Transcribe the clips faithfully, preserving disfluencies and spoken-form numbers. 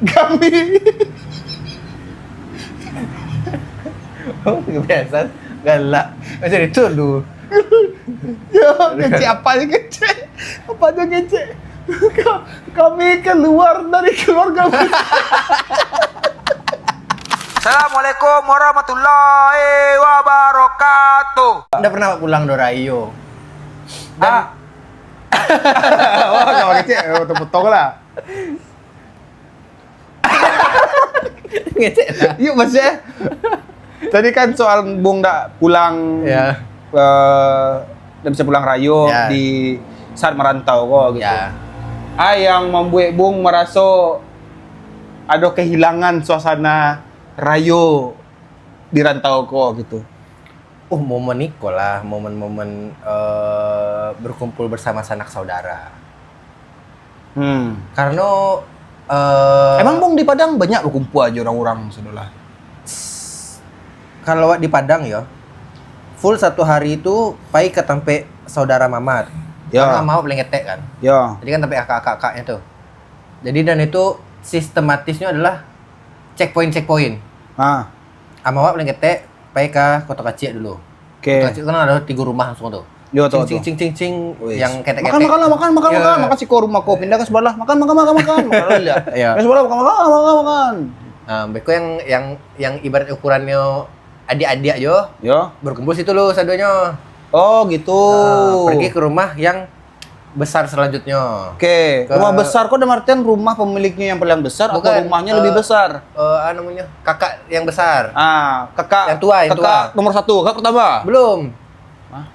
Kami. Oh, kebiasaan galak. Macam itu lu. Ya, kecek apa aja kecek. Apa aja kecek. Ka- Kami keluar dari keluarga besar. Assalamualaikum warahmatullahi wabarakatuh. Ndak pernah pulang do rayo. Ah. Wah, kalau kecek, eh, potong-potong lah. Ngecek lah. Yuk, Mas, ya. Tadi kan soal Bung ndak pulang, Ya. eh, ndak bisa pulang rayo Ya. di saat merantau ko gitu. Ya. Ah, yang membuat Bung meraso ado kehilangan suasana rayo di rantau ko gitu. Uh, momen iko lah, momen-momen eh, berkumpul bersama sanak saudara. Hmm. Karena eh, Emang Bung di Padang banyak berkumpul aja orang-orang, saudara? Kalau awak di Padang yo, full satu hari itu pai ke tampek saudara mamak. Ya. Karena mamak paling ketek kan. Ya. Jadi kan tampek kakak-kakaknya tuh. Jadi dan itu sistematisnya adalah checkpoint-checkpoint. Ah. Mamak paling ketek pai ke Koto Kacik dulu. Oke. Koto Kacik kan ada tiga rumah langsung tuh. Yo, tahu, Cing, tahu. Cing, cing, cing, Wis. yang ketek-ketek. Makan, makan lah, makan, makan, Iya. makan. Makan siko rumah ko, pindah ke sebelah. Makan, makan, makan, makan. Makan lah, lihat. Iya. Ke sebelah, makan, makan, makan, makan. Nah, beko yang yang yang ibarat ukurannya adik-adik aja Yo. berkumpul situ lo sadonyo. Oh, gitu. Nah, pergi ke rumah yang besar selanjutnya. Oke, Ke- rumah besar ko dalam artian rumah pemiliknya yang paling besar atau Bukan, rumahnya eh, lebih besar? Eh, anu namanya, kakak yang besar. Ah, kakak. Yang tua, yang kakak tua. Nomor satu, kakak pertama. Belum. Hah?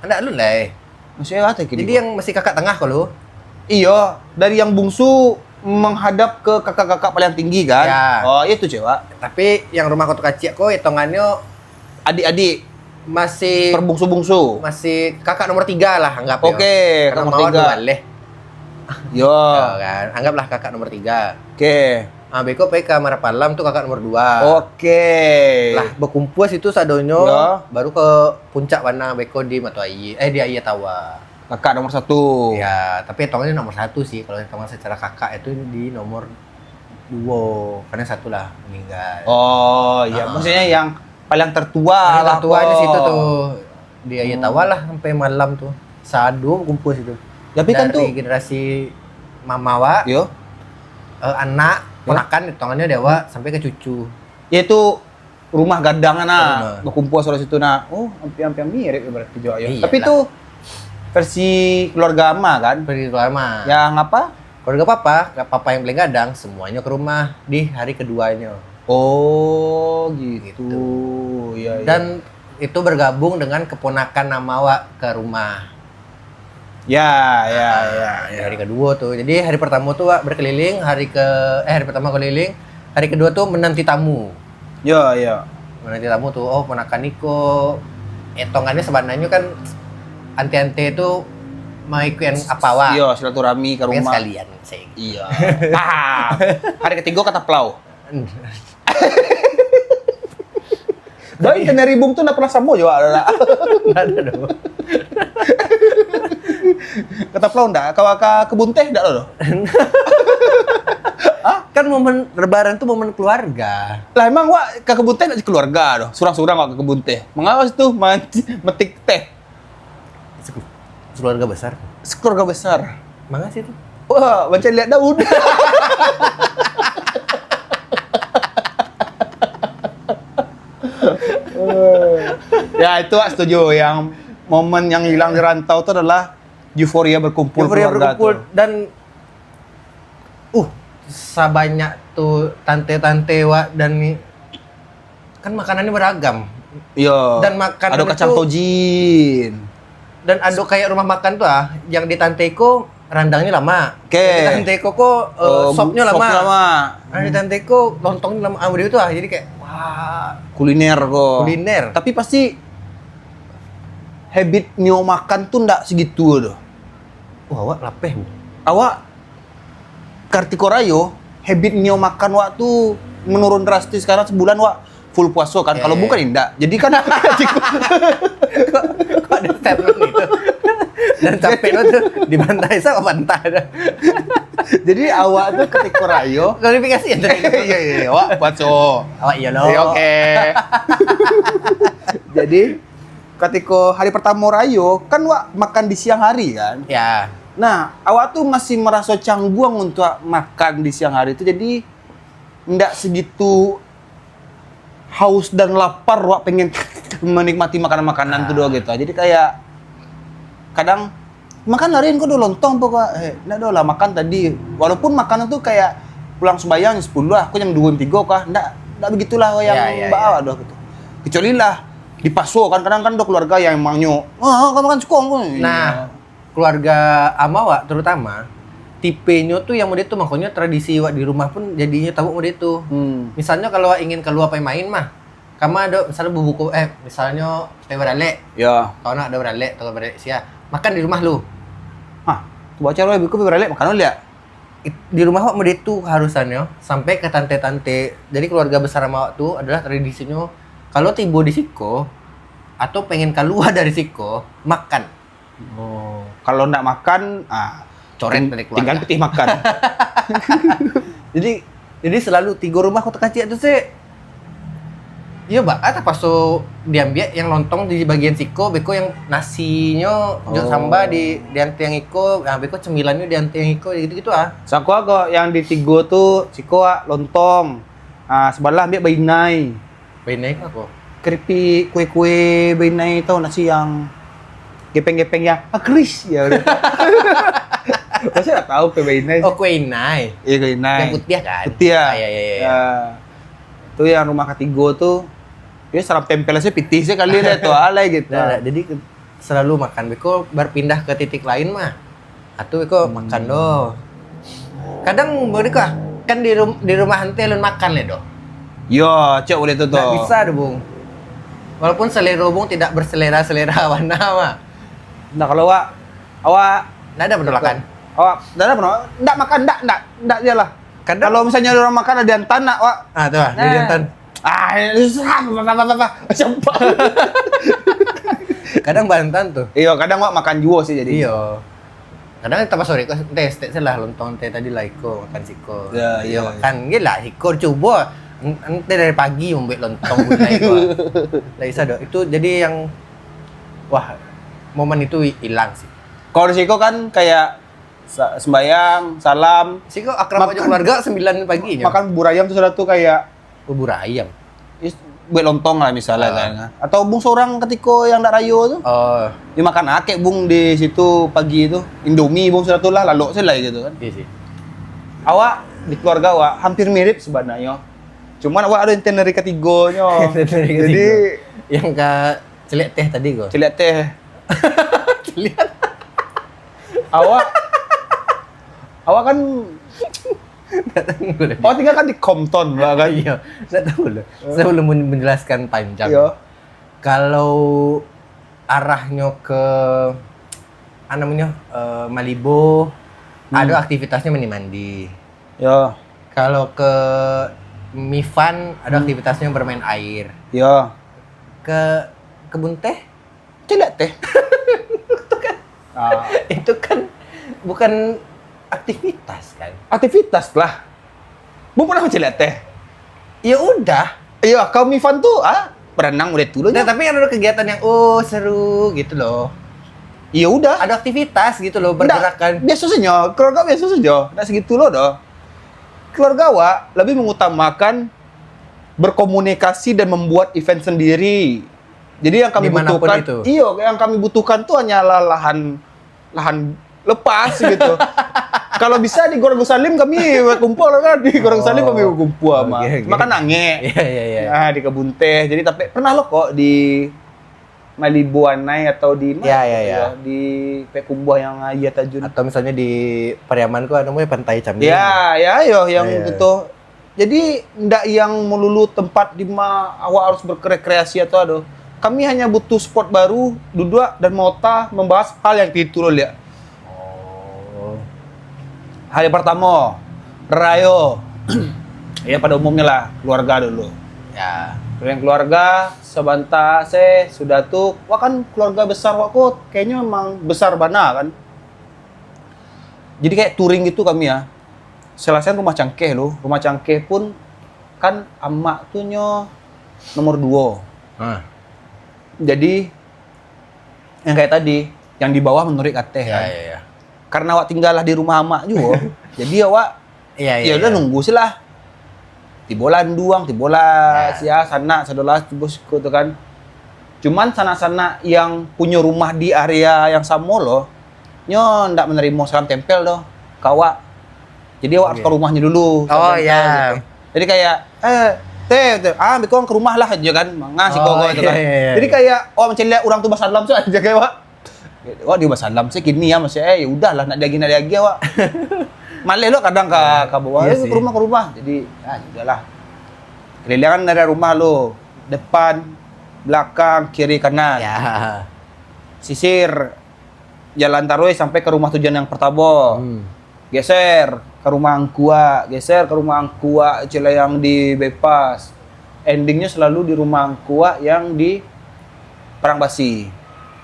Anak lu lah. Masih ada kini. Jadi yang masih kakak tengah kalau. Iyo, dari yang bungsu menghadap ke kakak-kakak paling tinggi kan? Ya. Oh, itu cewek. Tapi yang rumah Koto Kacik ko hitungannya Adik-adik, masih perbungsu-bungsu. masih kakak nomor tiga lah anggap Oke, Karena nomor mawar tiga. Dua leh. Yo. Ya kan? Anggaplah kakak nomor tiga. Oke. Ah, beko pai ka Marapalam tu kakak nomor dua. Oke. Lah, berkumpul situ sadonyo, Ya. baru ke puncak bana beko di Matuayi, eh, di Aia Tawa. Kakak nomor satu. Ya, tapi hitungannya nomor satu sih. Kalau hitungan secara kakak itu di nomor dua, karena satu lah meninggal. Oh, iya. Ah. Maksudnya yang paling tertua Paling lah. tertua di ko. Situ tuh. Di Aia Tawa lah sampai malam tuh. Sado kumpul situ. Tapi kan Dari tuh. Generasi mama awak, Yo. eh, anak, Yo. ponakan, hitungannya dia awak sampai ke cucu. Yaitu rumah gadang nah. Rumah. Berkumpul sudah situ nah. Oh, hampir-hampir mirip ya berarti jo ayo. Iyalah. Tapi itu versi keluarga ama kan? Pergi keluar mah. Yang apa? Keluarga papa, papa yang paling gadang, semuanya ke rumah di hari keduanya. Oh, gitu. Gitu. Iya, iya. Dan itu bergabung dengan keponakan nama awak ke rumah. Ya, ya, ya, Di ya. hari kedua tuh. Jadi hari pertama tuh awak berkeliling, hari ke eh hari pertama keliling, hari kedua tuh menanti tamu. Ya, ya. Menanti tamu tuh, oh, ponakan iko. Etongannya sebenarnya kan ante-ante itu mau ikutin apa awak. Iya, silaturahmi ke Pengen rumah. Sekalian sih. Iya. Paham. Hari ketiga kata pelau. Baik, dan dari Bung tu ndak pernah samo juga ada. Nggak ada dong. Kata pelau ndak? Kau ke kebun teh ndak lo? Kan momen Lebaran tuh momen keluarga. Lah emang wak ke kebun teh ndak keluarga doh. Surang-surang wak ke kebun teh. Mengawas tuh manci- metik teh. Keluarga besar. Sekeluarga besar. Makasih tuh. Wah, macam lihat daun. Ya, itu wak setuju. Yang momen yang hilang di rantau tu adalah euforia berkumpul Euforia keluarga berkumpul tu. Dan uh sabanyak tuh tante-tante wak dan ni kan makanannya beragam. Iya. Dan makanan Ada kacang itu tojin. Dan ada kayak rumah makan tuh ah, yang di tante ko randangnya lama. Oke. Yang di tante ko ko eh, Oh, sopnya lama. Sopnya lama. Nah, di tante ko lontongnya lama. Ah, itu ah. Jadi kayak wah Kuliner ko. Kuliner. Tapi pasti habit nio makan tu ndak segitu doh. Wah, awak lapeh. Bu. Awak Kartiko Rayo, habit nio makan wak tu menurun drastis karena sebulan wak full puaso kan. Kalau Eh. bukan indak. Jadi kan Kok ada statement gitu? Dan capek lo tu, di pantai, sama pantai dah. Jadi awak tu ketika rayo. Klarifikasi ya tadi. Iya, iya, iya. Awak baco. Awak iya lo. Iya, oke. Jadi, ketika hari pertama rayo, kan wak makan di siang hari kan? Ya. Nah, awak tu masih maraso cangguang untuak makan di siang hari tu, jadi ndak segitu haus dan lapar wak pengen menikmati makanan-makanan tu doh gitu. Jadi kayak kadang, "Makan lah, Rin, kau udah lontong apa kau?" "Eh, ndak doh lah, makan tadi." Walaupun makanan tu kayak pulang sembahyang jam sepuluh lah, aku jam dua, jam tiga kah. Ndak, ndak begitulah yang Ya, ya, baa ya. Doh gitu. Kecuali lah dipaso kan, kadang kan ada keluarga yang emangnyo, "Ah, kau makan siko kau." Nah, keluarga ama awak terutama, tipenyo tu yang model tu, makonyo tradisi awak di rumah pun jadinyo tabuk model tu. Hmm. Misalnyo kalau awak ingin kalua pai main mah, kama ado misalnyo bubuko, eh, misalnyo teh baralek. Ya. Kau nak ado baralek, atau baralek sia. Makan di rumah lu. Hah, tu baca lah, bubuko baralek, makan liak. It-, di rumah awak model tu harusannyo, sampai ka tante-tante. Jadi keluarga besar ama awak tu adalah tradisinyo, kalau tibo di siko, atau pengen kalua dari siko, makan. Oh, kalau ndak makan, ah, Coret ting-, dari keluarga. Tinggal pitih makan. Jadi, jadi selalu tigo rumah Kota Kacik tu, Sek. Iyo, baa, tapaso diambiak yang lontong di bagian siko, beko yang nasinyo jo Oh. samba di, di antiang iko, ah, beko cemilannyo di antiang iko, gitu-gitu ah. Sako kok yang di tigo tu, siko ah, lontong. Ah, sebelah ambiak bainai. Bainai ko apo? Keripik, kue-kue bainai tau, nasi yang gepeng-gepeng yang, ah, keris ya. Masa ndak tahu kue bainai? Oh, kue inai. Iya, kue inai. Yang putiah kan? Putiah. Ah, iya, iya, iya. Ya. Tu yang rumah katigo tu, dia salam tempel aja pitih sekali deh tu, alai gitu. Nah, nah, jadi ke-, selalu makan beko berpindah ke titik lain mah. Atu beko Hmm. makan doh. Kadang beko ah, kan di rum-, di rumah ante alun makan leh doh. Yo, cek boleh tu, Ndak tu. bisa doh, Bung. Walaupun selera Bung tidak berselera-selera bana mah. Nah, kalau awak, awak Ndak ada penolakan. Awak, ndak ada penolakan. Ndak makan, ndak, ndak, ndak je lah. Kadang Kalau misalnya orang makan ada yang tanak, awak. Ah, tu lah, dia Nah. yang tan-, Ah, apa, apa, apa, apa. Macam apa? Kadang bantan tu. Iyo, kadang awak makan juo sih jadi. Iyo. Kadang tambah sore ko, teh, stek salah lontong teh tadi lah iko, makan siko. Ya, Iyo, iya, makan. Gila, iko cubo. En-, ente dari pagi mambuek lontong gulai ko. Ndak bisa doh. Itu jadi yang, wah, momen itu hi-, hilang sih. Kalau di siko kan kayak sa-, sembayang, salam. Siko akrab Makan. aja keluarga sembilan pagi nyo. Makan bubur ayam tu sudah tu kayak Bubur ayam. Is-, buek lontong lah misalnya Ah. kan. Atau bung seorang ketiko yang ndak rayo tu. Oh. Dia makan akek bung di situ pagi tu. Indomie bung sudah tu lah, lalok se lah gitu kan. Iya sih. Awak di keluarga awak hampir mirip sebenarnya. Cuman awak ada itinerary ketigonyo. Itinerary Jadi ketigo. Yang ka celiak teh tadi ko. Celiak teh. Celiak. Awak, awak kan Ndak tahu lah. Oh, tinggal kan di Compton lah kan? Iya, ndak tahu lah. Eh. Saya belum men-, menjelaskan panjang. Iya. Kalau arahnyo ke, ah, namanya, eh, Malibo, Hmm. ada aktivitasnya mandi-mandi. Iya. Kalau ke Mifan, ada Hmm. aktivitasnya bermain air. Iya. Ke kebun teh? Celiak teh. Itu kan, Ah. itu kan bukan aktivitas kan? Aktivitas lah. Bung pernah celiak teh? Ya udah. Iya, kau Mifan tu, ah, berenang udah tu lo Nah, nyo. tapi kan ada kegiatan yang, oh, seru gitu loh. Iya udah. Ada aktivitas gitu loh, Ndak, bergerakan. biasa saja. Keluarga biasa saja. Ndak segitu lo doh. Keluarga awak lebih mengutamakan berkomunikasi dan membuat event sendiri. Jadi yang kami Dimanapun butuhkan, itu. iyo, yang kami butuhkan tu hanyalah lahan, lahan lepas gitu. Kalau bisa di Gorong Salim kami kumpul kan, di Gorong Salim kami Oh. kumpul mah. Oke, oke. Makan angek. Iya, iya, iya. Nah, di kebun teh. Jadi tapi pernah lo kok di Malibu Anai atau di mana Ya, ya, gitu ya. ya, di Payakumbuah yang aia tajun. Atau misalnya di Pariaman ko namanya Pantai Cambing. Ya, ya, yo, yang Ya, ya. gitu. Jadi, ndak yang melulu tempat di ma awak harus berrekreasi atau ado. Kami hanya butuh spot baru, duduk dan mota membahas hal yang itu lo liak. Oh. Hari pertama, rayo. Ya, pada umumnya lah, keluarga dulu. Ya. Keliling keluarga, sabanta se, sudah tu, wak kan keluarga besar wak ko, kayaknyo emang besar bana kan. Jadi kayak touring gitu kami ya. Selesai rumah cangkeh lu, rumah cangkeh pun kan amak tu nyo nomor duo. Ah. Jadi, yang kayak tadi, yang di bawah menurik ke ateh. Ya, kan. Ya, ya. Karena awak tinggal lah di rumah amak juo, jadi awak, iya, iya, ya udah, iya, nunggu sih lah. Tibolah anduang, tibolah, ya, sia, sanak, sadolah, tibo siko tu kan. Cuman sanak-sanak yang punyo rumah di area yang samo lo, nyo ndak menerimo salam tempel doh ka awak. Jadi awak harus, oke, ka rumahnyo dulu, salam tempel, iya, gitu. Jadi kayak, "Eh, teh, teh, ah, beko ka rumah lah," aja kan. Manga siko, oh, ko itu kan. Iya, iya, iya. Jadi kayak awak mancaliak urang tu basalam tu aja kayak awak. Wak, dia basalam se kini ya, masih, eh, ya udahlah, nak diagi, nak diagi awak. Maleh lo kadang ka, iya, ka bawah, iya, eh, sih, ke rumah, ke rumah. Jadi, ah, ya udahlah. Kelilingan dari rumah lo, depan, belakang, kiri, kanan. Ya. Sisir, jalan taruih sampai ke rumah tujuan yang pertama. Hmm. Geser ke rumah angkuak, geser ke rumah angkuak, cila yang di bypass. Endingnya selalu di rumah angkuak yang di Padang Basi.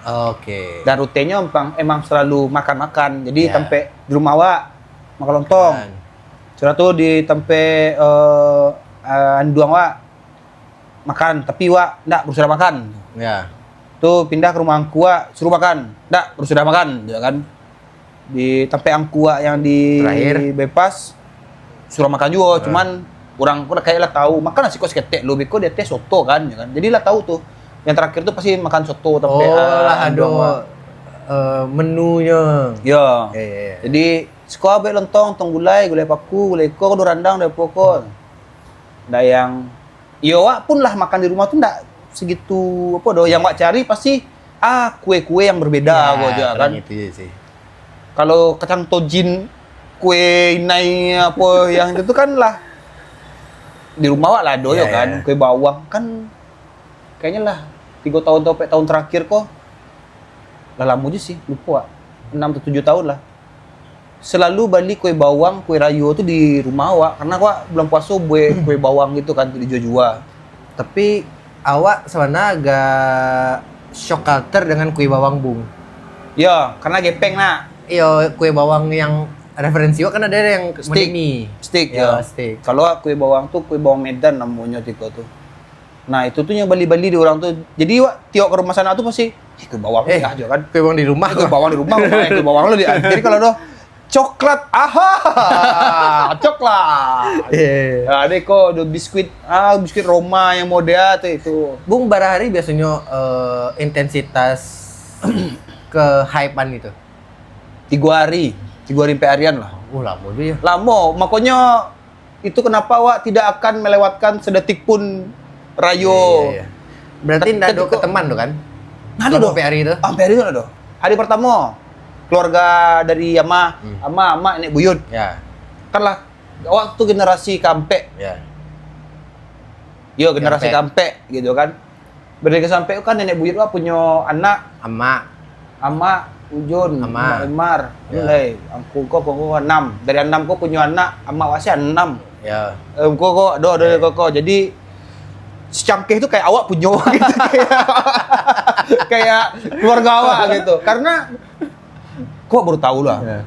Oke. Dan rutenya emang, emang selalu makan-makan. Jadi, ya, tampek di rumah awak, makan lontong. Makan. Sudah tu di tampek, eh, eh, anduang awak, makan, tapi wak ndak baru sudah makan. Ya. Tu pindah ke rumah angkuak, suruh makan, ndak baru sudah makan, ya kan. Di tampek angkuak yang di, terakhir, bypass, suruh makan juo, ah, cuman urang ko kayak lah tahu, makan nasi kok saketek lu, beko di ateh soto kan, ya kan. Jadi lah tahu tu. Yang terakhir tu pasti makan soto tampek, oh, ah, lah ado, eh, menunyo. Yo. Ya, ya, ya. Jadi, siko abek lontong, tong gulai, gulai paku, gulai iko, do randang, do apo ko. Ndak yang, iyo, awak pun lah makan di rumah tu ndak segitu, apo doh, yang awak cari pasti, ah, kue-kue yang berbeda, ya, ko aja kan. Itu je sih. Kalau kacang tojin, kue inai, apo yang itu tu kan lah di rumah awak lah ado, ya, yo kan, ya. Kue bawang kan kayaknya lah tiga tahun atau empat tahun terakhir ko. Lah lamo je sih, lupo awak. Enam atau tujuh tahun lah. Selalu bali kue bawang, kue rayo tu di rumah awak, karena awak bulan puaso buek kue bawang gitu kan, untuk dijua-jua. Tapi awak sabananyo agak shock culture dengan kue bawang, Bung. Yo, karena gepeng nak. Iyo, kue bawang yang referensi awak kan ada yang stick, model mie. Stick, yo, yo. Stick. Kalau awak kue bawang tu, kue bawang Medan namonyo tiko tu. Nah, itu tu yang bali-bali di orang tu. Jadi, wak, tiok ke rumah sanak tu pasti, "Eh, kue bawang, eh, aja kan." Kue bawang di rumah. Eh, kue bawang di rumah, kue bawang, kue bawang lo di. Jadi, kalau doh coklat, aha, coklat. Iya. Nah, ada ko, do biskuit, ah, biskuit Roma yang model tu itu. Bung, bara hari biasanya, eh, intensitas ke hype-an itu? Tiga hari, tiga hari empat harian lah. Oh, lamo juga ya. Lamo, makanya itu kenapa awak tidak akan melewatkan sedetik pun rayo. Iya, iya, iya. Berarti ndak ado keteman tu kan? Ndak ado doh. Hari tu? Ah, hari tu ndak ado. Hari pertama, keluarga dari ama, hmm, ama, ama, nenek buyut. Ya. Kan lah, awak tu generasi keempat. Ya. Yo, generasi keempat gitu kan. Berdiri sampai kan nenek buyut wak punyo anak. Amak. Amak, Ujun, Amak. Amak Imar. Ya. Lai, angku ko, ko, ko, enam. Dari enam ko punyo anak, amak wak sih enam. Ya. Eh, ko, ko, do, do, ya, ko, ko. Jadi, secangkeh tu kayak awak punyo gitu. Kayak, kayak keluarga awak gitu. Karena, kok baru tahu lah. Ya.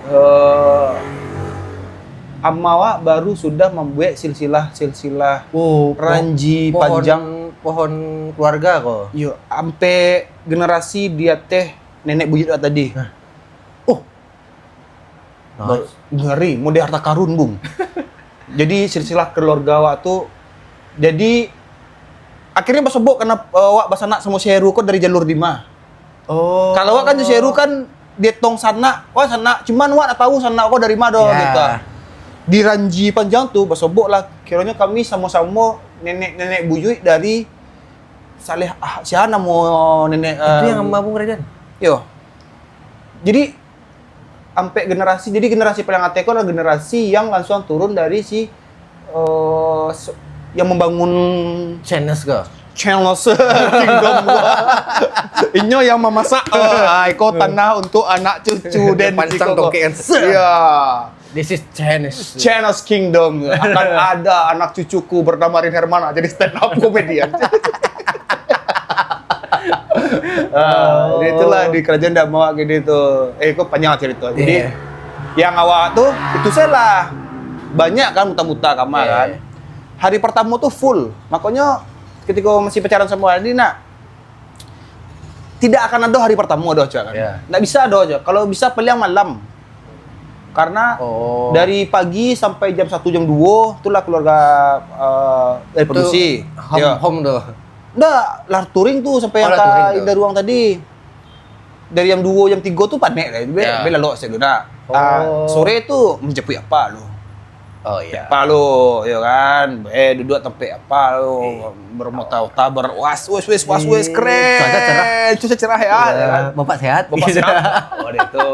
Eh, ama wak baru sudah membuat silsilah-silsilah, oh, po-, ranji pohon, panjang. Pohon keluarga ko. Yo, ampe generasi di ateh nenek buyut wak tadi. Nah. Oh. Ba-, nice. Ngeri, model harta karun, Bung. Jadi, silsilah keluarga wak tu, jadi, akhirnya basobok karena, eh, wak basanak samo si Heru ko dari jalur Dima. Oh. Kalau wak kan si Heru kan dietong sanak, wah sanak, cuman wak ndak tahu sanak ko dari ma doh, ya, gitu. Di ranji panjang tu, basobok lah, kiranya kami samo-samo nenek-nenek buyuik dari Saleh, ah, sia namo nenek, itu, eh, yang ama Bung Rajan? Yo. Jadi, ampek generasi, jadi generasi paling ateh ko adalah generasi yang langsung turun dari si, eh, se-, yang membangun Chinese ko? Chinese Kingdom. Inyo yang memasak, eh, iko tanah untuk anak cucu den. Pancang tongkek kan. Iya. This is chance. Channel's Kingdom, akan ada anak cucuku bernama Rin Hermana jadi stand up comedian. Ah, jadi itulah di kerajaan dah mau gini tu. Eh, kok panjang cerita. Jadi Iya. yang awak tu itu saya lah banyak kan muta-muta kamar Iya. Kan. Hari pertama tu full. Makanya ketika masih pacaran sama Adi nak tidak akan ada hari pertama doh cak kan. Iya. Nggak bisa doh cak. Kalau bisa paling malam. Karena Oh. dari pagi sampai jam satu jam dua itulah keluarga eh, dari produksi. Home, Ya. Home tu. Nggak, lah touring tu sampai Oh, yang lah touring ka tu. Indah Ruang tadi. Dari jam dua jam tiga tu panek lah. Be, Ya. be lalok saya dulu nak. Ah, Oh. sore tu menjemput apa lo? Oh iya. Apa lo, ya kan? Eh duduk tempat apa lo? Bermota-ota, berwas, wes wes was wes keren. Cuaca cerah. Cuaca cerah ya. Ya kan? Bapak sehat. Bapak sehat. Oh dia tu.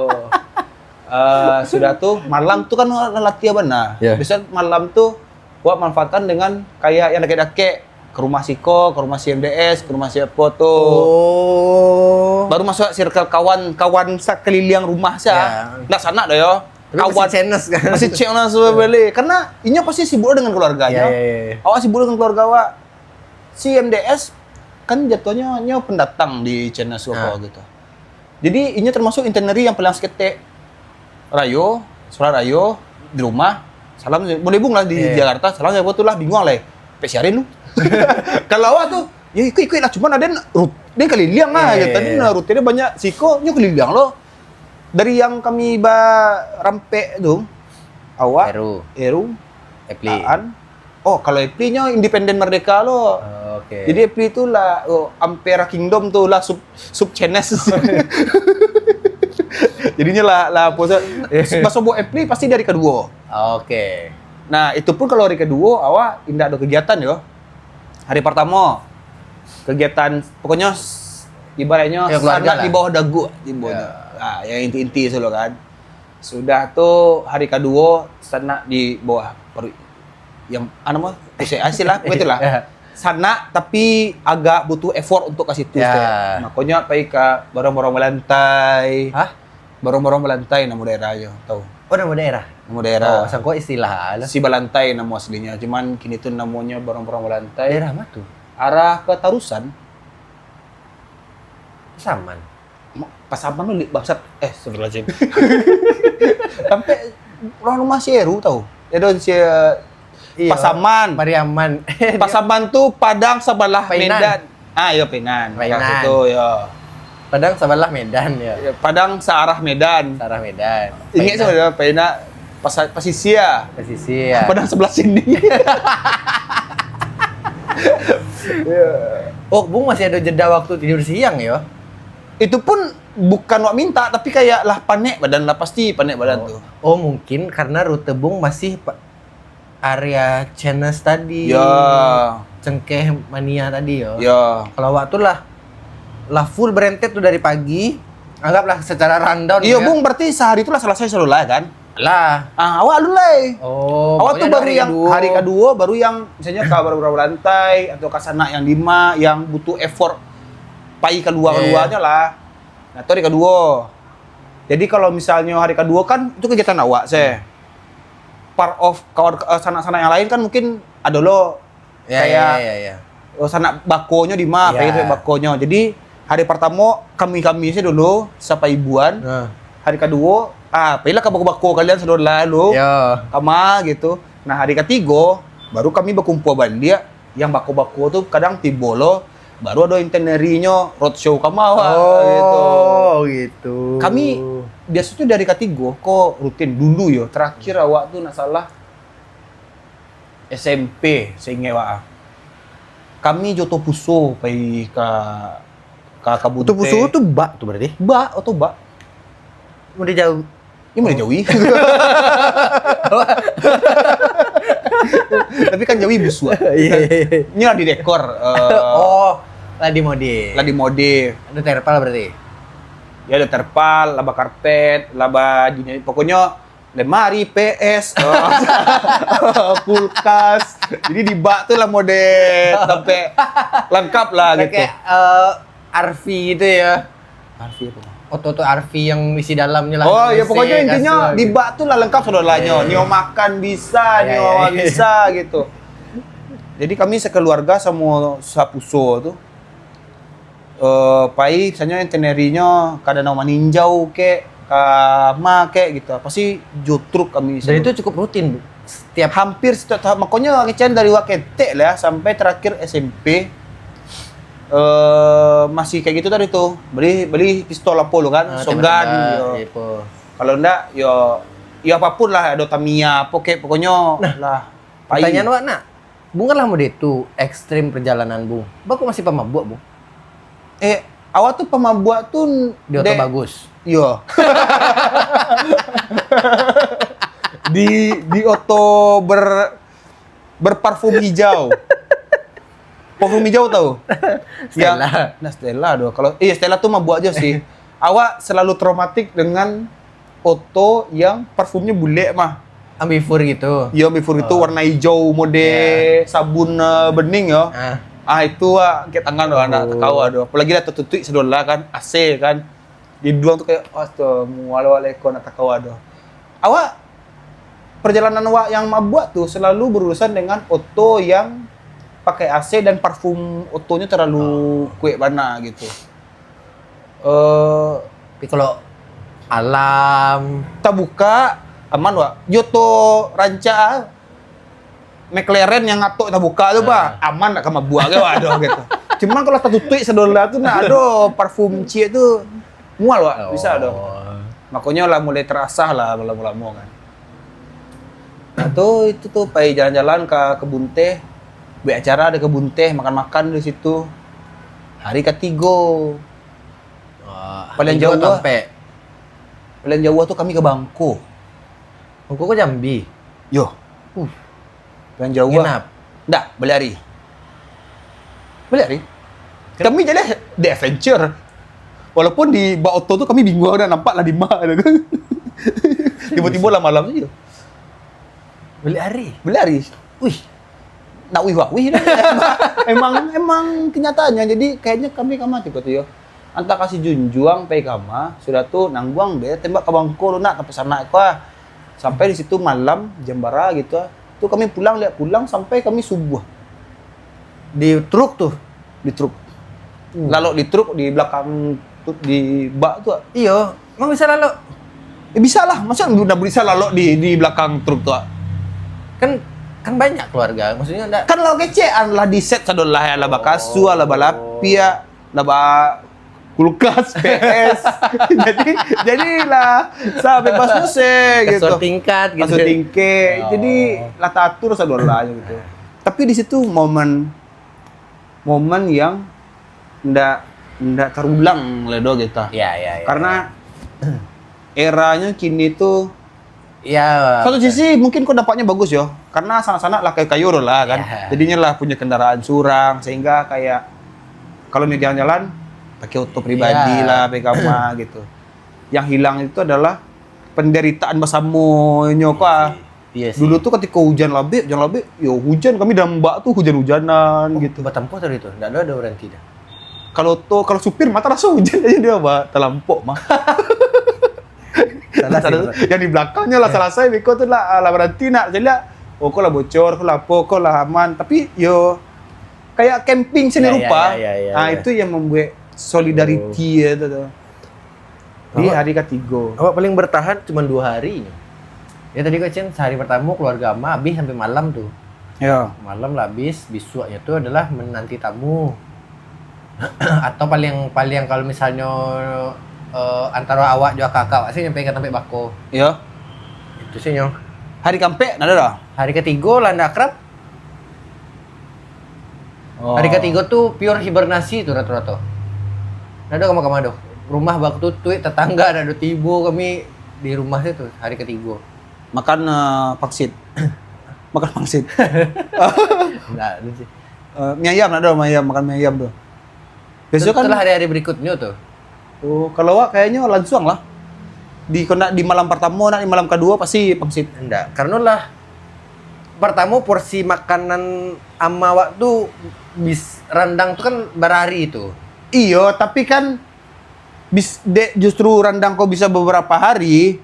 Eh, sudah tu malam tu kan lah latihan benar. Ya. Biasa malam tu buat manfaatkan dengan kayak yang dakek-dakek ke rumah siko, ke rumah si M D S, ke rumah siapa tu. Oh. Baru masuk circle kawan, kawan sekeliling rumah saya. Ya. Ndak sanak dah yo. Tapi masih channels kan? Masih channels balik. Karena inyo pasti sibuk dengan keluarganya. Ya, ya, ya, ya. Awak sibuk dengan keluarga awak. Si M D S kan jatuhnya nyo pendatang di channel suko Ah. Gitu. Jadi inyo termasuk itinerary yang paling seketek. Rayo, sholat rayo di rumah. Salam mulai bung lah di Ya. Jakarta. Salam siapa tu lah bingung lah. Pek siarin lu. Kalau awak tu ya ikut-ikut lah cuman ada rut dia keliling lah Ya, ya, ya, tadi ya. Nah, rutinnya banyak siko nyo keliling lo. Dari yang kami ba rampek tu awak Eru. Eru Epli. Aan. Oh, kalau Epli nyo independen merdeka lo. Oh, Oke. Jadi Epli tu lah oh, Ampera Kingdom tu lah sub sub channels. Jadinya lah lah apa so, bahasa buat Epli pasti dari kedua. Oke. Nah, itu pun kalau hari kedua awak indak ada kegiatan yo. Hari pertama kegiatan pokoknya s- ibaratnya Ya, keluarga sanak lah. Di bawah dagu tibonya. Ya. Ah, yang inti-inti dulu kan. Sudah tu hari kedua sanak di bawah perut yang anu mah pusat hasil lah betul lah. Ya. Sanak tapi agak butuh effort untuk ke situ. Ya. Teh. Makanya pai ke barang-barang melantai. Hah? Barang-barang melantai nama daerah aja tahu. Oh, nama daerah. Nama daerah. Oh, sangko istilah lah. Si Balantai nama aslinya. Cuman kini tu namanya barang-barang melantai. Daerah mana tu? Arah ke Tarusan. Saman. Ma- Pasaman tu di bangsat. Eh, astagfirullahaladzim. Sampai orang rumah si Eru tahu. Dia ada si Iya. Pasaman. Pariaman. Pasaman tu Padang sebelah Painan. Medan. Ah, ya Painan. Painan. Itu ya. Padang sebelah Medan ya. Ya, Padang searah Medan. Searah Medan. Ingat Painan. sama dia Painan pas pasisia. Pesisir. Padang sebelah sini. Ya. Oh, Bung masih ada jeda waktu tidur siang ya? Itu pun bukan wak minta tapi kayak lah panek badan lah pasti panek badan tu. Oh, mungkin karena rute Bung masih pa- area Chenes tadi. Ya. Cengkeh Mania tadi ya. Ya. Kalau awak tu lah lah full berentet tu dari pagi. Anggaplah secara rundown Iya, ya. Bung, berarti sehari itu lah selesai seluruh lah kan? Lah. Ah, awak alun lai. Oh, Awak tu pokoknya baru hari yang kedua. Hari kedua baru yang misalnya ke baru lantai atau ke sanak yang lima yang butuh effort pai keluar-keluarnya Iya. lah. Nah, itu hari kedua. Jadi kalau misalnya hari kedua kan itu kegiatan awak sih. Part of kawan eh, sanak-sanak yang lain kan mungkin ada lo Ya, kayak ya, ya, ya. oh, sanak bakonyo di ma, Ya. pengen bakonyo. Jadi hari pertama kami-kami sih dulu sampai ibuan. Nah. Hari kedua, ah, pailah ka bako-bako kalian saudara lo. Ya. Kama gitu. Nah, hari ketiga baru kami bakumpul baliak. Yang bako-bako tu kadang tibo lo baru ada itinerary-nyo roadshow kama awak gitu. Oh, gitu. Kami biasa tu dari ketiga ko rutin dulu yo. Terakhir awak tu nak salah S M P, saya ingat awak. Kami joto puso pai ka ka kabun Oto puso teh. Tu bak tu berarti? Bak, oto bak. Mau dia jauh. Ini mana jauhi? Tapi kan jauhi busuak. Iya. Ini lah di dekor. eh, Oh, lah di mode. Lah di mode. Ada terpal berarti? Ya ada terpal, laba karpet, laba dinding. Pokoknya lemari, P S, eh, kulkas. Jadi di bak tu lah mode sampai lengkap lah gitu. Pakai eh, Arfi gitu ya. Arfi apa? oto-oto R V yang isi dalamnya lah. Oh, ya, pokoknya intinya di bak tu lah lengkap saudarnyo. Nio makan bisa, nio bisa gitu. Jadi kami sekeluarga samo sapuso tu eh, pai misalnyo itinerary-nyo ka Danau Maninjau kek, ka ma kek gitu. Pasti jo truk kami. Dan itu cukup rutin, Bu. Setiap hampir setiap tahun. Makonyo kecen dari wak ketek lah sampai terakhir S M P eh, masih kayak gitu tadi tuh. Beli beli pistol apa lo kan, ah, sogan. Kalau ndak yo yo apapun lah, ada Tamiya apa kek, pokoknya nah, lah. Pertanyaan wak nak, Bungalah mode tu ekstrim perjalanan, Bung. Bako masih pamabuak, Bung? Eh, awak tu pamabuak tu di oto bagus. Yo. di di oto ber berparfum hijau. Parfum hijau tahu? Stella. Ya, nah Stella doh. Kalau iya Stella tu mabuak aja sih. Awak selalu traumatik dengan oto yang parfumnya bulek mah. Ambivore gitu. Iya, ambivore gitu, oh. Warna hijau, mode yeah. Sabun uh, bening ya. Ah. Ah itu ah angkat tangan doh, anak takawa doh. Apalagi lah tertutup sedolah kan, A C kan. Di duang tu kayak astaga, mual aleko anak takawa doh. Awak perjalanan awak yang mabuak tu selalu berurusan dengan oto yang pakai A C dan parfum otonya terlalu oh. Kuat bana gitu. Eh, tapi kalau alam tabuka aman wak. Joto rancak ah. McLaren yang atok tabuka tu bah, ah. Aman nak ka mabuak ke wak doh gitu. Cuman kalau tatutuik sedolah tu nak ado parfum ciek tu mual wak, oh. Bisa doh. Makonyo lah mulai terasah lah lamo-lamo kan. Nah, tu itu tu pai jalan-jalan ka kebun teh, buat acara di kebun teh, makan-makan di situ. Hari katigo. Wah, paling jauh tampek. Paling jauh tu kami ke Bangko. Bangko ke Jambi? Yo. Uh. Paling jauh. Nginap. Ndak, balik hari. Balik hari. Kami jadi the adventure. Walaupun di bak oto tu kami bingung dah nampak lah di mana tu. Tiba-tiba lah malam tu je. Balik hari. Balik hari. Wih. Nak wih wah wih dah. Emang emang kenyataannya jadi kayaknya kami kama tipe tu yo. Antah kasih junjuang pai kama, sudah tu nangguang be tembak ka Bangko tu nak ka pesanak ko ah. Sampai di situ malam jam bara gitu ah. Tu kami pulang lihat pulang sampai kami subuh. Di truk tu. Di truk. Hmm. Lalok di truk di belakang tu di bak tu ah. Iyo. Emang bisa lalok? Eh, bisa lah. Masa udah bisa lalok di di belakang truk tu ah? Kan kan banyak keluarga. Maksudnya ndak. Kan lalok kecek an lah di set sadolah ya lah bakasu lah balapiak lah ba kulkas, P S. Jadi jadilah sa bebas musik gitu. Kasur tingkat gitu. Kasur tingkat. Oh. Jadi lah tatur sadolah gitu. Tapi di situ momen momen yang ndak ndak terulang lah do gitu. Ya, ya, ya. Karena eranya kini tuh ya satu sisi mungkin kok dampaknya bagus yo. Karena sanak-sanak lah kayo-kayo lah kan. Ya. Jadinya lah punya kendaraan surang sehingga kayak kalau nih jalan-jalan pakai oto pribadi ya. Lah pegama gitu. Yang hilang itu adalah penderitaan bersamonyo kok. Iya sih. Dulu tuh ketika hujan labik, hujan labik, yo hujan kami dambak tuh hujan-hujanan oh, gitu. Batampuh tadi tuh, ndak ada ada berhenti dah. Kalau to kalau supir mata rasa hujan aja dia bah talampok mah. Salah sih, yang di belakangnya lah selesai beko tu lah lah berhenti nak saya lihat oh kok lah bocor kok lah apa kok lah aman tapi yo kayak camping seni ya, rupa ya, ya, ya, ya, ah ya. Itu yang membuat solidarity oh. Ya itu tuh. Di hari katigo. Awak paling bertahan cuma dua hari. Ya tadi kau cen sehari pertama keluarga ama habis sampai malam tuh. Ya. Malam lah habis, besoknya tuh adalah menanti tamu. Atau paling paling kalau misalnya uh, antara awak juga kakak awak sih nyampe ke tempat bako. Ya. Itu sih nyong. Hari kampek ada dah. Hari ketiga lah ndak akrab. Oh. Hari katigo tu pure hibernasi tu rato-rato. Ndak ada kama-kama doh. Rumah bakatutuik, tetangga ndak ada tibo kami di rumah tu hari katigo. Makan uh, pangsit. Makan pangsit. Ndak ada sih. Uh, mie ayam ndak ada mie ayam, makan mie ayam tu. Biasanya kan hari-hari berikutnya tu. Oh, kalau awak kayaknya langsung lah. Di kena di malam pertama nak di malam kedua pasti pangsit. Enggak, karena lah pertama porsi makanan ama awak tu bis rendang tu kan berhari tu. Iyo, tapi kan Bis, dek justru randang ko bisa beberapa hari,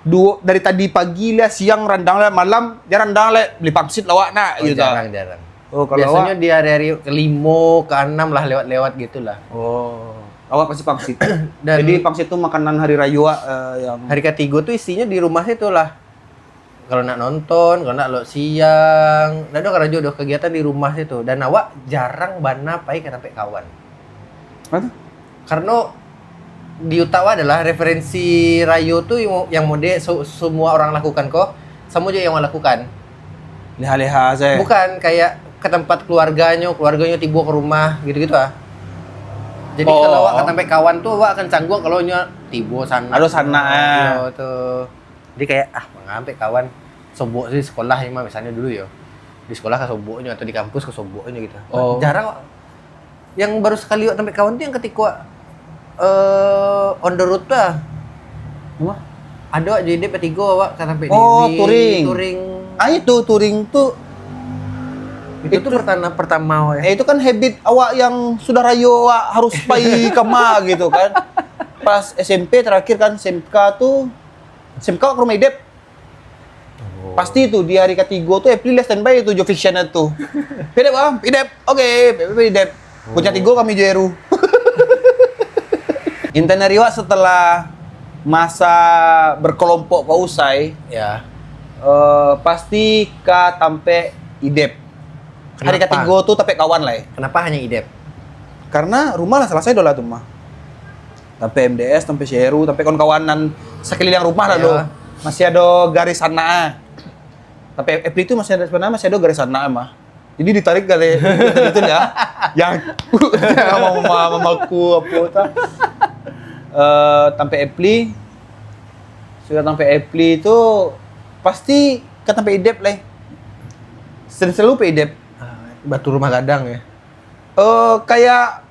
duo, dari tadi pagi lah, siang randang lah, malam, jarang randang lah, beli pangsit lah awak nak, Oh, gitu. Jarang-jarang. Oh, kalau Biasanya awak, di hari-hari kelima, keenam lah lewat-lewat gitulah. oh, awak pasti pangsit. Dan- Jadi pangsit tu makanan hari raya awak, eh, yang Hari ketiga tu isinya di rumah situ lah. Kalau nak nonton, kalau nak lok siang, ndak ada karajo doh, kegiatan di rumah situ. Dan awak jarang bana pai ka tampek kawan. Apa tu? Karena di utak awak adalah referensi rayo tu yang, yang mode so, semua orang lakukan ko, samo je yang awak lakukan. Leha-leha saja. Bukan kayak ke tempat keluarganyo, keluarganyo tibo ke rumah, gitu-gitu ah. Jadi Oh. Kalau awak ka tampek kawan tu, awak akan cangguang kalau nyo tibo sanak. Ado sanak, eh. Iyo tu. Jadi kayak, ah, manga tampek kawan. Sobok di sekolah ni mah, misalnyo dulu yo. Di sekolah ka soboknyo atau di kampus ka soboknyo gitu. Oh. Jarang. Yang baru sekali awak tampek kawan tu yang katiko, eh, on the road tu lah. Apa? Ado awak jadi batigo awak ka tampek Oh, Dewi, touring. Touring. Ah, itu touring tu. Itu, tu pertama pertama awak ya. Eh, itu kan habit awak yang sudah rayo awak harus pai kama gitu kan. Pas S M P terakhir kan, S M K tu, S M K awak ke rumah Idep. Oh. Pasti tu di hari katigo tu April lah standby tu jo fiction tu. Idep ah, Idep. Oke, Idep. Bocah tigo kami jo Eru. Intan dari awak setelah masa berkelompok ko usai, Ya. eh, pasti ka tampek Idep. Hari Kenapa? Katigo tu tampek kawan lah. Kenapa hanya Idep? Karena rumah lah selesai doh lah tu mah. Tampek M D S, tampek Syeru, tampek kawan-kawan nan sekeliling rumah lah Ya. doh. Masih ada garis sana. Tampek April tu masih ada, sebenarnya masih ada garis sana mah. Jadi ditarik dari itu ya. Yang mama mamaku apa tu. Eh, tampek April. Sudah tampek April tu pasti ka tampek Idep lah. Selalu, selalu pai Idep. Ah, batu rumah gadang ya. Eh, kayak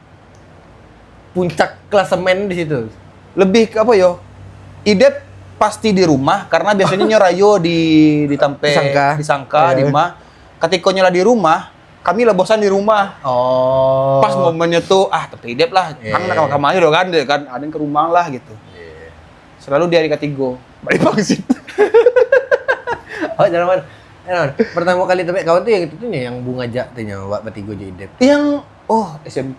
Puncak klasemen di situ. Lebih ke apa yo? Idep pasti di rumah karena biasanya nyo rayo di di tampek Disangka. Disangka Iya. di rumah. Katiko nyo lah di rumah, kami lah bosan di rumah. Oh. Pas momennya tu, ah, tampek Idep lah. Iya. Kan nak kamar-kamar dulu kan, dia kan, ada yang ke rumah lah gitu. Iya. Selalu di hari katigo. Balik pangsit. Oh, jalan mana? Eh, non, pertama kali tampek kawan tu yang itu tu nyo, yang Bung ajak tu nyo, awak batigo jo Idep. Yang, oh, S M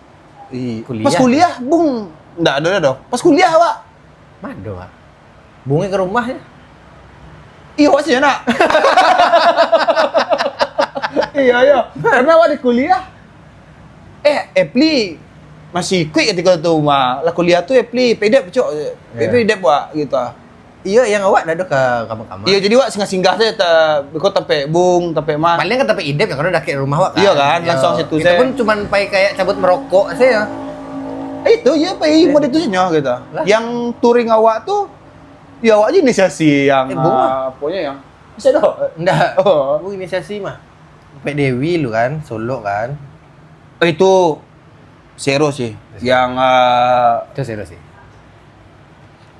I. Kuliah. Pas kuliah, Bung. Ndak ada dah. Pas kuliah, Wak. Mado, Wak. Bung ke rumah ya. Iyo, Wak, sih nak. Iyo, iyo. Karena awak di kuliah. Eh, Epli masih ikuik ketika tu mah. Lah kuliah tu Epli, Idep, cok. Ya. Epli Idep, Wak, gitu ah. Iyo, yang awak dah ka kamar-kamar. Iyo, jadi awak singgah-singgah saja ta, beko tampek Bung, tampek Mah. Paling kan tampek Idep yang kalau dakek rumah awak kan. Iyo kan, langsung situ Itu saja. Pun cuman pai kayak cabut merokok saja. Eh, itu, iyo, pai mode itu saja gitu. Lah? Yang touring awak tu, ya awak aja inisiasi yang, Eh, Bung lah. ah, apanya yang, bisa dah. Ndak. Oh. Bung inisiasi mah. Tampek Dewi lu kan, Solok kan. Eh, itu Syeru sih. Yang, ah, Itu serius sih.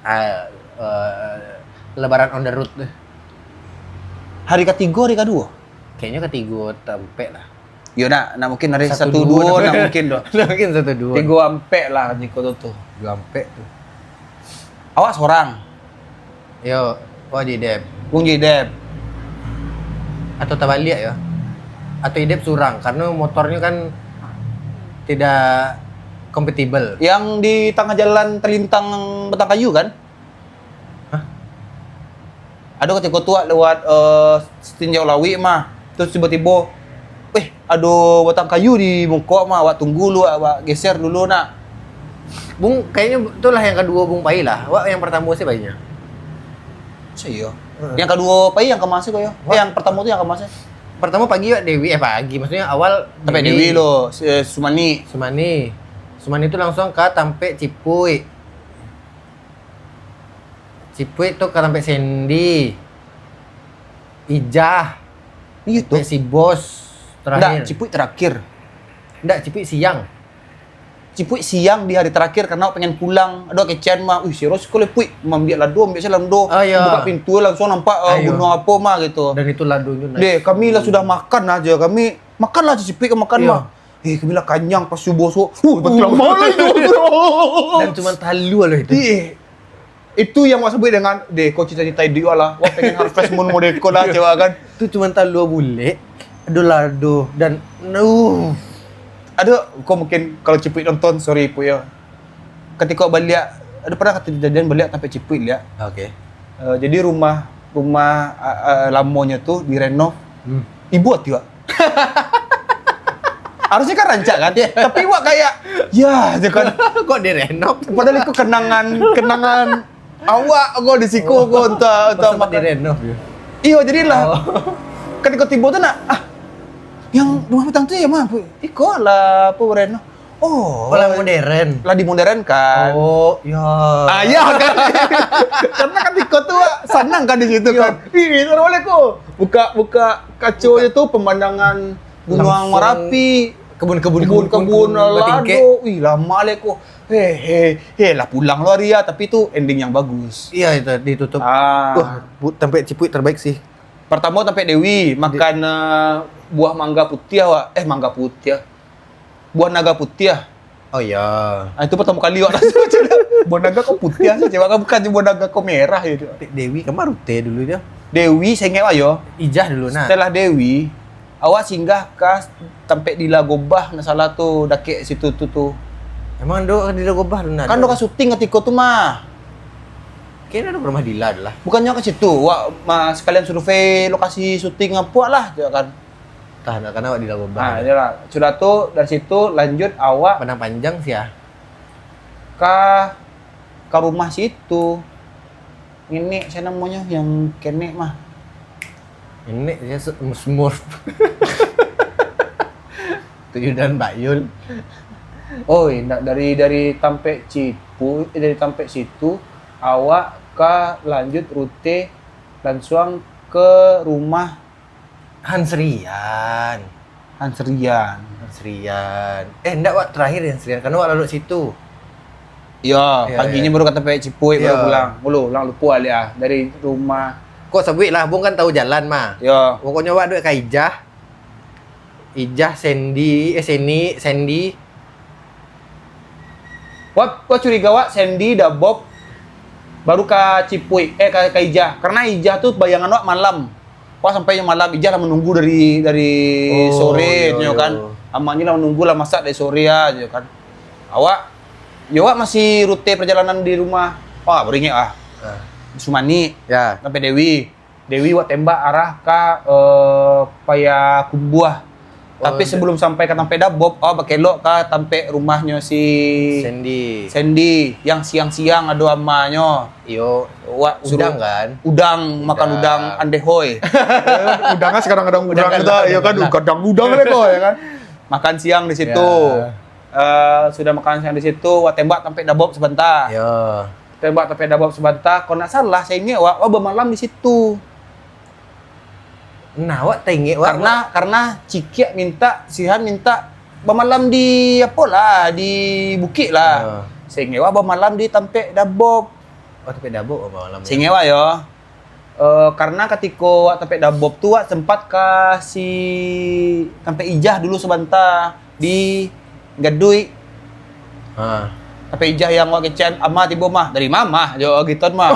Ah, eh, lebaran on the road tu. Hari katigo, hari kaduo? Kayaknya katigo tampek lah. Yo nak, nak mungkin hari Satu satu, duo duo, dah. Nak mungkin doh. Mungkin satu duo. Tigo ampek lah jiko tu tu. Tigo ampek tu. Awak sorang. Yo, oh di Dep. Bung Idep. Atau tabaliak yo. Atau Idep surang karena motornya kan tidak kompatibel. Yang di tangah jalan terlintang batang kayu kan? Hah? Ada katiko tu awak lewat, eh, tinjau lawik mah. Terus tibo-tibo, "Eh, ada batang kayu di muko mah, awak tunggu lu, awak geser dulu nak." Bung, kayaknya itulah yang kedua Bung pai lah. Awak yang pertama sih painya. Saya. Heeh. Yang kedua pai yang kemasi kok yo. Eh, yang pertama tu yang kemasi. Pertama pagi awak Dewi, eh pagi maksudnya awal Tampek Dewi lo, si, eh, Sumani. Sumani. Sumani tu langsung ke tampek Cipuik. Cipuik tu ke tampek Sandy. Ijah. Iya tu. Tampek si bos Ndak, terakhir. Cipuik terakhir. Ndak, Cipuik siang. Cipuik siang di hari terakhir karena pengen pulang. Ada kecean mah. Wih, serius kau Lepuik. Mambiak lado, ambiak saya lado. Ah, iya. Buka pintu langsung nampak, eh, Ayo. Gunung apa mah gitu. Dan itu ladonya nice. Deh, kami lah sudah makan aja. Kami makanlah Cipuik ke makan Iya. mah. Eh, kami lah kanyang pas subuh so. Uh, betul lama lah itu. Dan cuma talu lah itu. Eh, itu yang awak sebut dengan, "Deh, kau cita-cita hidup lah. Awak pengen harvest moon model kau lah," cewek kan. Tu cuma talu bulek. Aduh lah, aduh. Dan, uh. Ada, kau mungkin kalau Cipuik nonton, sorry, Puik, ya. Ketika baliak, ada pernah kejadian baliak sampai Cipuik liak. Oke. Eh, jadi rumah, rumah, eh, eh, lamonyo tu direnov. Hmm. Ibo ati, Wak. Harusnya kan rancak kan? Iya. Tapi Wak kayak, ya, je kan. Kok direnov? Padahal itu kenangan, kenangan awak kok di siku kok, entah, entah sempat makan. Direnov, ya? Iyo, jadilah. Oh. Ketika tibo tu nak, ah, yang rumah petang tu ya, mah? Iko lah, apa, renov. Oh, lah modern. Lah dimodernkan. Oh, ya. Ah, ya kan? Karena kan iko tu, Wak, sanang kan di situ kan. Ih, itu boleh ko. Buka, buka kaco je tu, pemandangan Gunung Marapi, kebun-kebun, kebun-kebun, kebun-kebun lado. Wih, lama leh ko. Heh, heh, heh, lah pulang lo hari ya, tapi tu ending yang bagus. Iya, itu ditutup. Ah. Wah, bu-, tempat Cipuik terbaik sih. Pertama tempat Dewi, makan, eh, buah mangga putiah, Wak. Eh, mangga putiah. Buah naga putiah. Oh, iya. Ah, itu pertama kali, Wak, rasa macam tu. Buah naga kok putiah sih, cewek kan bukan buah naga kok merah ya, tu. Dewi, kama rute dulu dia? Dewi, saya ingat, Wak, yo. Ijah dulu, nah. Setelah Dewi, awak singgah ka tampek Dila Gobah, nak salah tu, dakek situ tu, tu. Emang ado Dila Gobah tu, nah? Kan ado ka syuting katiko tu mah. Kayaknya ado rumah Dila tu lah. Bukannyo ka situ, wak, ma-, sekalian survei lokasi syuting apo lah, cak kan. Tah, nak kana awak Dila Gobah. Ah, iyolah. Sudah tu, dari situ lanjut awak Padang Panjang sih, ah. Ka, ka rumah situ. Nenek, sia namonyo, yang kenek mah. Nenek, sia se-, Smurf. Tuyul dan Bayul. Oh, indak, dari, dari tampek Cipuik, eh, dari tampek situ, awak ka lanjut rute lansuang ke rumah Hansrian. Hansrian. Hansrian. Eh, ndak, wak, terakhir Hansrian, karena wak lalok situ. Iyo, iyo, paginyo iyo. Baru ka tampek Cipuik, iyo. Baru pulang. Mulu, ulang lupo alih ah, dari rumah. Kok sabuik lah, Bung kan tahu jalan mah. Iyo. Pokoknyo wak duduak ka Ijah. Ijah, Sandy, eh, Sandy, Sandy. Wak, wak curiga wak, Sandy, Dabob, baru ka Cipuik, eh, ka, ka Ijah. Karena Ijah tu bayangan wak malam. Wak sampai malam, Ijah lah menunggu dari, dari sore, iyo, nyo kan. Amaknyo lah menunggu lah masak dari sore ah, nyo kan. Awak, yo wak masih rute perjalanan di rumah. Wah, baru ingek ah. Ah. Sumani, ya. Sampai Dewi. Dewi wak tembak arah ka, eh, Payakumbuah. Tapi sebelum sampai ka tampek Dabob, awak bakelok ka tampek rumahnyo si Sandy. Sandy, yang siang-siang ado amanyo. Iyo, wak suruah udang kan? Udang, makan udang, udang andehoi. Eh, udang kan sekarang kadang udang gitu, iyo kan, kadang udang leko, ya kan? Makan siang di situ. Ya. Eh, sudah makan siang di situ, wak tembak tampek Dabob sabanta. Ya. Tembak tampek Dabob sabanta, kalau ndak salah, saya ingek wak, wak bamalam di situ. Nah, wak taingek wak, karena, wak karena Cikiak minta, si Han minta bamalam di, apolah, di bukik lah. Ah. Saya ingek wak bamalam di tampek Dabob. Oh, tampek Dabob bamalam, ya? Saya ingek wak, yo. Eh, karena katiko wak tampek Dabob tu, wak sempat ka si tampek Ijah dulu sabanta di Gaduik. Ha. Tampek Ijah yang wak kecekan, "Ama tibo, Mah." "Dari ma, Mah?" jawab wak gitu, Mah.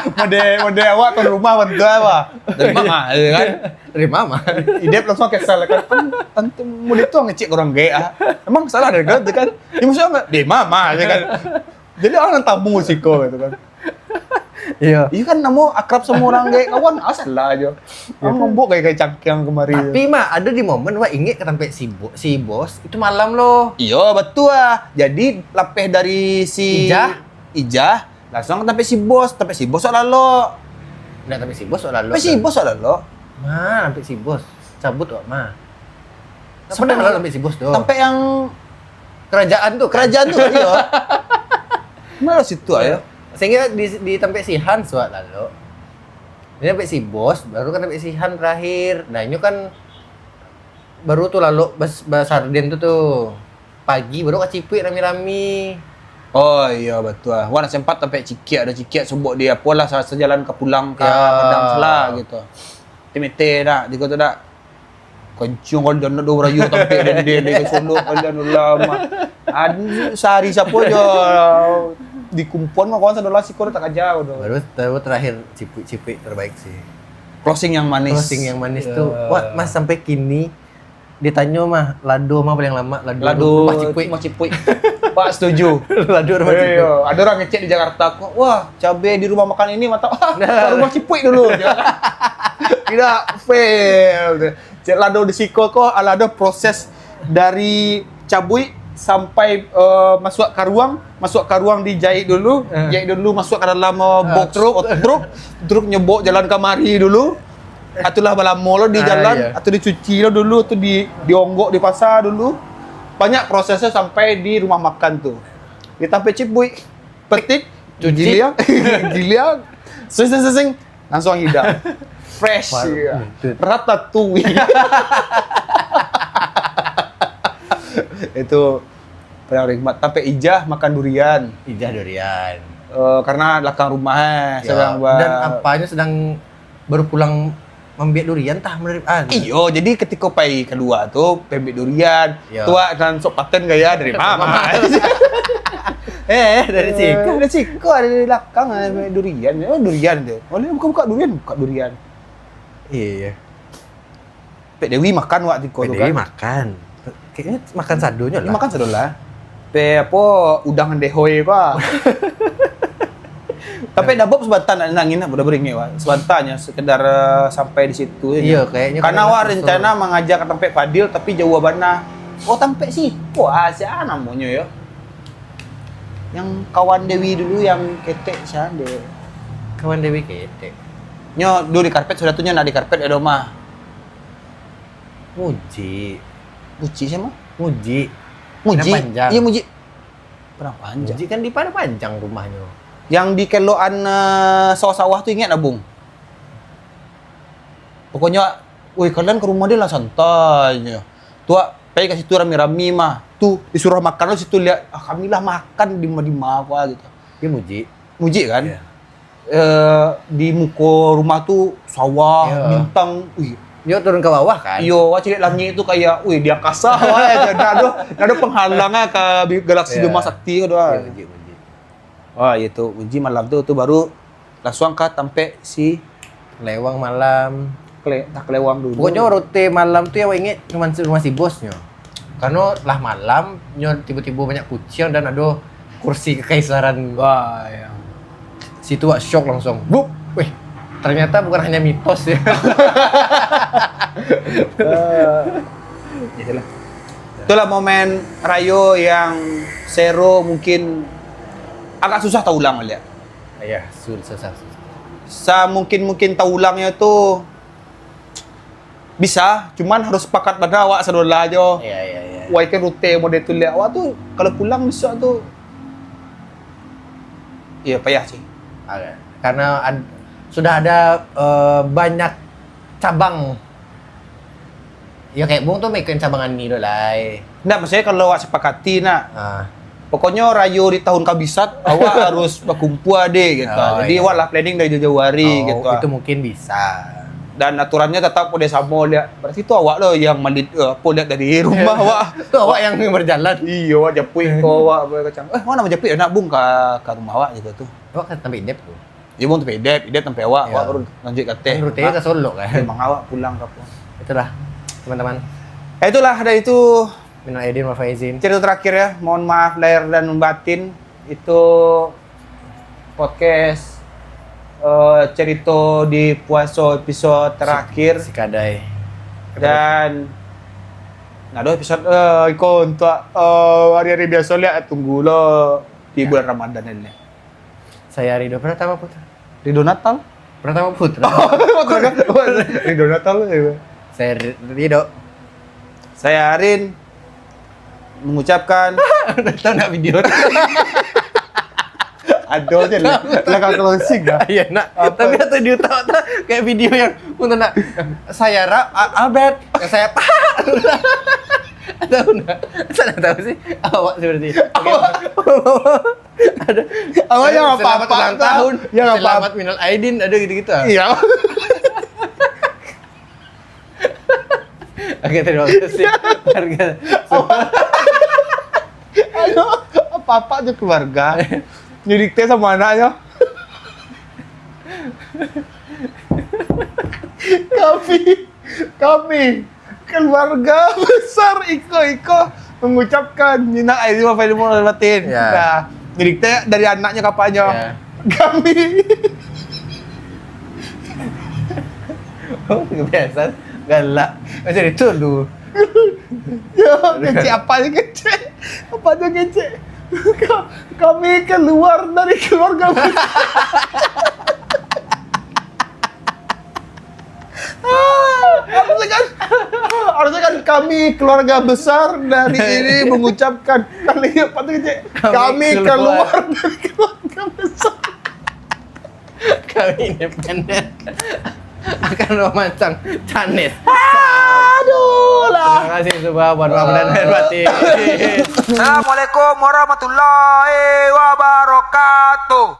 Mode, mode awak tuan rumah bantu apa? "Dari ma, Mah?" ya kan? "Dari ma, Mah?" Idep langsung kesal kan. An-, antum mode tu ngecek orang gaek ah. Emang salah dari kan? Ya, maksudnya, "Dari ma, Mah?" ya kan. Jadi, awak nan tamu siko gitu kan. Iyo. Iyo kan, namo akrab samo urang gaek kawan, asal lah ajo. Iyo. Awak mambuek gaek-gaek cangkiang kamari. Tapi, Mak, ado di momen wak ingek ka tampek si bo-, si bos, itu malam lo. Iyo, batua. Jadi, lapeh dari si Ijah? Ijah, langsuang ka tampek si bos. Tampek si bos wak lalok. Ndak tampek si bos wak lalok. Tampek si bos wak lalok. Ma, tampek si bos. Cabut wak, Ma. Ndak pernah lalok tampek si bos tu. Tampek yang kerajaan tu, kan? Kerajaan tu, iyo. Ma lo situ ayo. Sahinggo di, di tampek si Hans wak lalok. Di tampek si bos, baru ka tampek si Han terakhir. Nah, inyo kan baru tu lalok bas-, basarden tu, tu. Pagi baru ka Cipuik rami-rami. Oh, iyo, batua. Wak ndak sempat tampek Cikiak, ado Cikiak sobok di apolah, sa-, sajalan ka pulang ka Padang Sela gitu. Timete dak, di kota dak. Kancing kalian nak do barayo tampek dendeng dek solok kalian ulama. Sahari sapo jo dikumpuan mah kawan sadolah siko tak kaja tu. Baru, baru terakhir cipuik-cipuik terbaik sih. Closing yang manis. Closing yang manis tu. Wah, Mas sampai kini ditanyo mah lado mah paling lamak lado, Lado rumah cipuik. Rumah cipuik. Pak setuju. Lado rumah cipuik. Iya, ada orang ngecek di Jakarta kok, wah cabe di rumah makan ini mantap. Ah, rumah cipuik dulu. Tidak fail. Cek lado di siko ko, lado proses dari cabuik sampai eh, masuk karuang, masuk karuang dijahit dulu, Eh. jahit dulu masuk ke dalam eh, Ah, box truk. Oh, truk, truk nyebok jalan kamari dulu. Atulah balamo lo di Ah, jalan, iya. Atau dicuci lo dulu, atau di dionggok di pasar dulu. Banyak prosesnya sampai di rumah makan tu. Di tampek cipuik, petik, Cuci. giliang, giliang, seseng seseng, langsung hidang. Fresh, Wah, ya. betul. Ratatouille. Itu paling nikmat. Tampek ijah makan durian. Ijah durian. Eh, karena belakang rumah eh, Ya, sedang ba- dan apanya sedang baru pulang mambiak durian tah menurut ah. Iyo, jadi ketika pai kalua tu, pembek durian, Ya. tuak dan sok paten gaya dari mama. Eh, dari siko. Dari siko ada dari belakang ada pembek durian. Oh, durian tu. Oh, dia buka-buka durian, buka durian. Iya, iya. Pek Dewi makan waktu itu Pek tu Dewi kan. Makan. Kayaknya makan sadonyo Dia lah. Makan sadolah. Pe apo udang dehoi ko. Tapi dah bob sebentar nak, nak nginap, udah beringek wak. Sebentarnya sekedar eh, sampai di situ Iya, je. kayaknya Karena karena awak susah. Rencana mengajak ke tempat Fadil tapi jauh bana. Oh, tempat siko. Ah, siapa namanya ya? Yang kawan Dewi dulu yang ketek siapa dia? Kawan Dewi ketek. Nyo dulu di karpet sudah tu nyo nak di karpet ya rumah. Muji. Muji siapa? Muji. Muji. Padang Panjang. Iya Muji. Padang Panjang. Muji kan di Padang Panjang rumahnya. Yang di keloan eh, sawah-sawah tu ingat nak, Bung? Pokoknya, woi kalian ke rumah dia lah santai je. Tuak, pai ke situ rami-rami mah. Tu disuruh makan lo situ lihat. Ah, kami lah makan di ma-di ma ko ah, gitu. Dia Muji. Muji kan? Iya. Eh, di muko rumah tu sawah, Iya. bintang. Wih, Dia turun ke bawah kan? Iyo, wah ciliak langit tu kayak, wih, di angkasa wah, eh, ndak ada, ndak ada penghalang ah ka bi- galaksi Iya. Bima Sakti ko doh. Iya, Muji, Muji. Wah, itu Muji malam tu tu baru langsung ka tampek si Lewang malam. Kele, tak kelewang dulu. Pokoknya rute malam tu yang awak ingat cuma rumah si bosnya. Karena lah malam, nyo tiba-tiba banyak kucing dan ada kursi kekaisaran. Wah, ya. Situ wak shock langsung. Bup. Weh, ternyata bukan hanya mitos ya. Eh, itulah. Itulah momen rayo yang sero mungkin agak susah taulang lihat. Ya, susah, susah, susah. Sa mungkin mungkin taulangnya tu bisa, cuman harus sepakat bana awak sadolah jo. Iya, iya, iya. Wai kan rute model tu lihat awak tu kalau pulang besok tu iya payah sih. Agak. Karena ad- sudah ada eh, banyak cabang. Ya kayak Bung tu makan cabang Ani tu lah. Ndak, maksudnya kalau awak sepakati nak, Ah, pokoknya rayo di tahun kabisat awak harus bakumpul deh gitu. Oh, Jadi iya. Awak lah planning dari jauh-jauh hari oh, gitu. Itu mungkin bisa. Dan aturannya tetap udah sama lihat. Berarti tu awak lo yang malit eh, apa lihat dari rumah awak. Tu awak yang berjalan. Iyo, awak japuik ko awak berkacang. Eh, mana japuik anak Bung ka ka rumah awak gitu tu. Awak kan sampai Idep tu. Ya Bung sampai Idep, Idep sampai awak, Ya. Awak baru lanjut kate. Kan rute ka Solok kan. Memang awak pulang ke apa? Itulah teman-teman. Eh, itulah dari itu Minal aidin wal faizin. Cerita terakhir ya, mohon maaf lahir dan batin. Itu podcast eh, cerita di puasa episode terakhir Si kadai. Dan nggak ada episode eh, iko untuk eh, hari-hari biasa lihat tunggu lo di bulan Ramadan ini. Saya Ridho Pratama Putra. Ridho Natal. Pratama Putra. Ridho Natal ya. Saya Ri- Ridho. Saya Arin mengucapkan Tahu nak video? Ada je lah. Lah kalau closing dah. Iya nak. Tapi atau di utak tu kayak video yang pun nak saya rap A- Albert, saya tahu nak. Saya tahu sih. Awak seperti. Ada. Awak yang Selamat apa-apa ulang tu. tahun. Yang apa-apa. Selamat minal aidin ada gitu-gitu. Ah. Iya. Oke, terima kasih. Warga. Ayo, apa-apa jo keluarga. Nyidik teh samo anaknyo. Kami, kami keluarga besar iko-iko mengucapkan minal aidin wal faizin minal batin. Ya. Nah, nyidik teh dari anaknyo ka apaknyo. Ya. Kami Oh, kebiasaan galak. Macam itu dulu. Ya, kecek apa je kecek. Apa je kecek. Ka- Kami keluar dari keluarga besar. Harusnya kan, harusnya kan kami keluarga besar dari ini mengucapkan kali apa tuh kecek. Kami Kami keluar. Keluar dari keluarga besar. Kami independen akan memancang canis. Aduh lah. Terima kasih semua. Mohon maaf dan lahir batin. Assalamualaikum warahmatullahi wabarakatuh.